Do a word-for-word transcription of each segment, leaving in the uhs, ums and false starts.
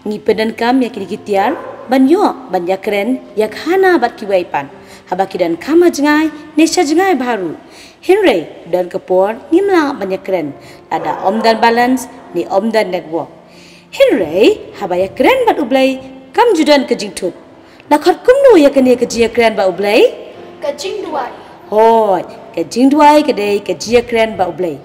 Ngi pyndonkam ïa kine ki tiar ban ïoh ban ïakren ïa ka Hana bad kiwei pat, haba ki donkam ha jngai ne sha jngai bha ruh. Hynrei don ka por ngim lah ban ïakren lada ym don balance ne ym don network. Hynrei haba ïakren bad U Blei kam ju don ka jingthut. La khot kumno ïa kane ka jingïakren bad U Blei? Ka jingduwai. Hooid, ka jingduwai ka dei ka jingïakren bad U Blei.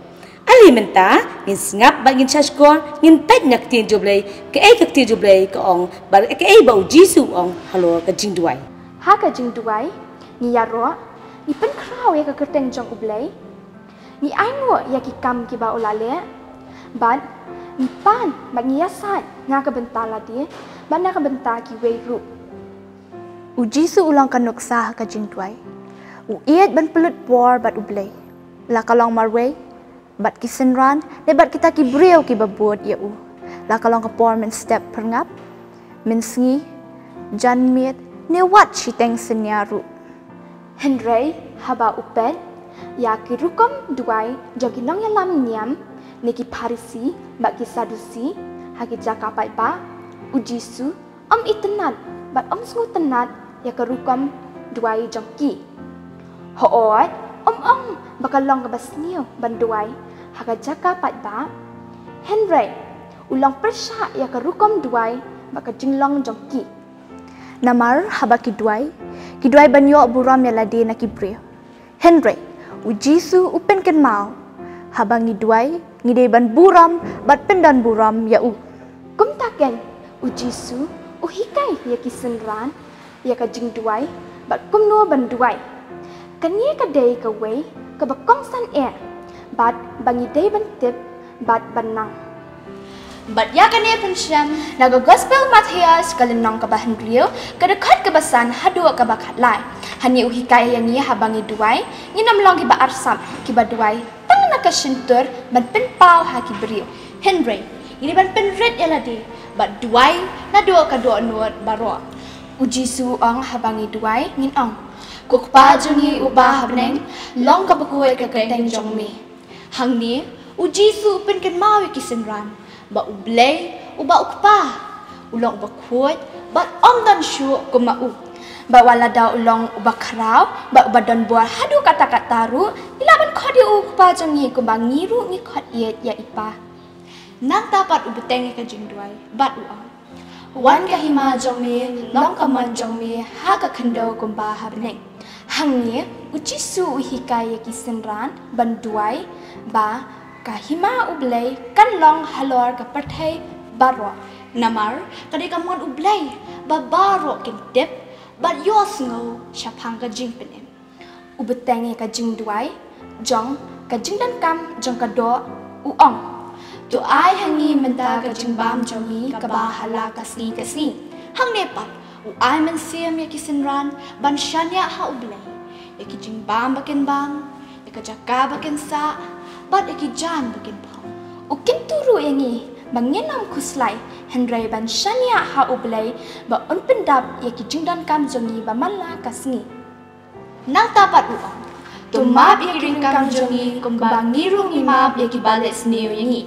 Ale mynta ngin sngap bad ngin shahshkor, ngin peit na ka ktien jong U Blei, kaei ka ktien jong U Blei ka ong bad kaei ba U Jisu u ong halor ka jingduwai. Ha ka jingduwai, ngi ïaroh, ngi pynkhraw ïa ka kyrteng jong U Blei, ngi ainguh ïa ki kam kiba u la leh, bad ngi pan bad ngi ïasaid na ka bynta lade bad na ka bynta kiwei ruh. U Jisu u long ka nuksa ha ka jingduwai. U ïeit ban pynlut por bad U Blei, la ka long marwei bad ki synran ne bad kita ki briew kiba bud ïa u. La ka long ka por mynstep pyrngap, mynsngi, janmiet ne wat shiteng synñia ruh. Hynrei haba u peit ïa ki rukom duwai jong ki nongïalam niam ne ki Pharisi bad ki Sadusi ha ki jaka paidbah, U Jisu ym itynnad bad ym sngewtynnad ïa ka rukom duwai jong ki. Hooid, ym ong ba ka long kaba sniew ban duwai ha ka jaka paidbah, hynrei u long pyrshah ïa ka rukom duwai bad ka jinglong jong ki. Namar haba ki duwai, ki duwai ban ïoh burom ïa lade na ki briew. Hynrei U Jisu u pynkynmaw, haba ngi duwai, ngi dei ban burom bad pyndon burom ïa u. Kumta keiñ, U Jisu u hikai ïa ki synran ïa ka jingduwai bad kumno ban duwai. Kane ka dei kawei kaba kongsan eh bad ba ngi dei ban tip bad ban nang. Bad ïa kane pynshem na ka Gospel Mathaios ka lynnong kaba hynriew, ka dkhot kaba san haduh kaba khatlai. Hangne u hikai ïa ngi haba ngi duwai, ngin ym long kiba arsap, kiba duwai tang na ka shyntur ban pynpaw ha ki briew. Hynrei ngi dei ban pynrit ïa lade bad duwai naduh ka dohnud baroh. U Jisu u ong haba ngi duwai ngin ong, Ko Kpa jong ngi uba ha bneng, long ka bakhuid ka kyrteng jong me. Hangne U Jisu u pynkynmaw ïa ki synran ba U Blei uba u Kpa u long uba khuid bad ym don shuh kum ma u. Bad wat lada u long uba khraw bad uba don bor haduh katta katta ruh, ngi lah ban khot ïa u Kpa jong ngi kumba ngi ruh ngi khot ïeit ïa i Pa. Nangta pat u bteng ïa ka jingduwai bad u ong, Wan ka hima jong me, long ka mon jong me ha ka khyndew kumba ha bneng. Hangne U Jisu u hikai ïa ki synran ban duwai ba ka hima U Blei kan long halor ka pyrthei baroh. Namar ka dei ka mon U Blei ba baroh kin tip bad ïohsngew shaphang ka jingpynim. U bteng ïa ka jingduwai jong ka jingdonkam jong ka doh, u ong, To ai ha ngi mynta ka jingbam jong ngi kaba ha la ka sngi ka sngi. Hangne pat u ai mynsiem ïa ki synran ban shaniah ha U Blei ïa ki jingbam ba kin bam, ïa ka jaka ba kin sah bad ïa ki jaiñ ba kin phong. U kyntu ruh ïa ngi ba ngin ym khuslai, hynrei ban shaniah ha U Blei ba un pyndap ïa ki jingdonkam jong ngi ba man la ka sngi. Nangta pat u ong, To map ïa ki ryngkang jong ngi kumba ngi ruh ngi map ïa kiba leh sniew ïa ngi.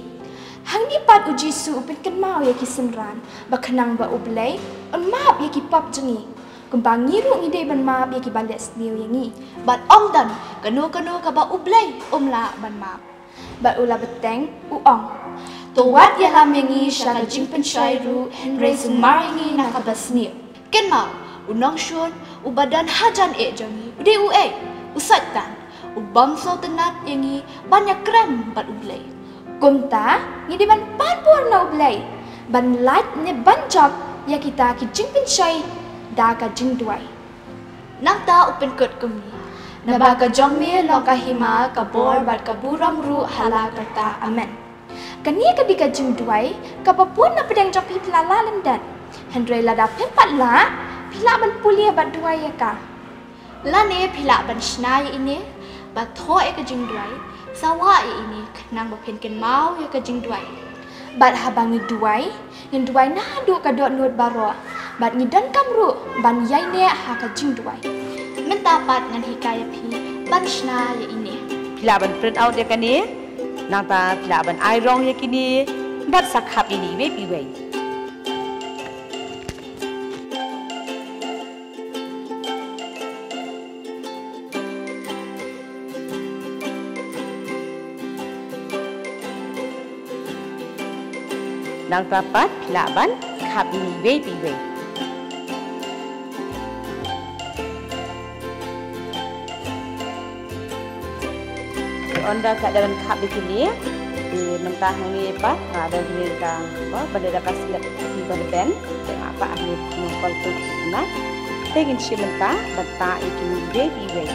Hangne pat U Jisu u pynkynmaw ïa ki synran ba khnang ba U Blei un map ïa ki pop jong ngi, kumba ngi ruh ngi dei ban map ïa kiba leh sniew ïa ngi. Bad ym don kano kano kaba U Blei um lah ban map. Bad u la bteng u ong, To wat ïalam ïa ngi sha ka jingpynshoi ruh, hynrei sumar ïa ngi na kaba sniew. Kynmaw, u nongshun uba don hajan eh jong ngi u dei uei? U Soitan, u bym sngewtynnad ïa ngi ban ïakren bad U Blei. Kumta ngi dei ban pan bor na U Blei ban lait ne ban jop ïa kita ki jingpynshoi da ka jingduwai. Nangta u pynkut kumne, Naba ka jong me long ka hima, ka bor bad ka burom ruh ha la karta. Amen. Kane ka dei ka jingduwai kaba bun na pdeng jong phi phi la lah lyndet. Hynrei lada phim pat lah, phi lah ban pule bad duwai ïa ka. Lane phi lah ban shna ïa ine, ba thoh ïa ka jingduwai, sawa ïa ine, khnang ba phin kynmaw ïa ka jingduwai. Bad haba ngi duwai, ngin duwai naduh ka dohnud baroh, bad ngi donkam ruh ban ïaineh ha ka jingduwai. Mynta pat ngan hikai ïa phi ban shna ïa ine. Phi lah ban print out ïa kane, nangta phi lah ban ai rong ïa kine bad sa khap ïa ine iwei pa iwei. Nangta pat lah ban khap ïa iwei pa iwei. Ynda ka dang khap ïa kine, te mynta hangne pat nga don hangne ka, ba, ba dei da ka slap ki ba rben, te nga pat hangne nongkol tu na. Te ngin shim mynta, mynta ïa kine iwei pa iwei.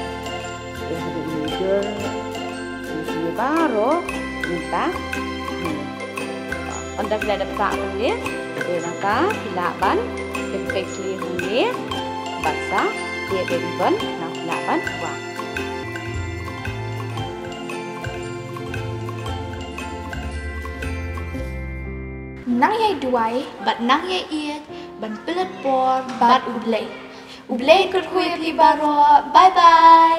Te haduh mynta dur ïa kine baroh mynta. Hmm. Ynda ki la dep tah hangne, te nangta ki lah ban pynpei khlieh hangne, bad sa ïa ka ribbon, nang ki lah ban wah. Nang ïai duwai bad nang ïai ïeit ban pynlut por bad U Blei. U Blei kyrkhu ïa phi baroh. Bye bye.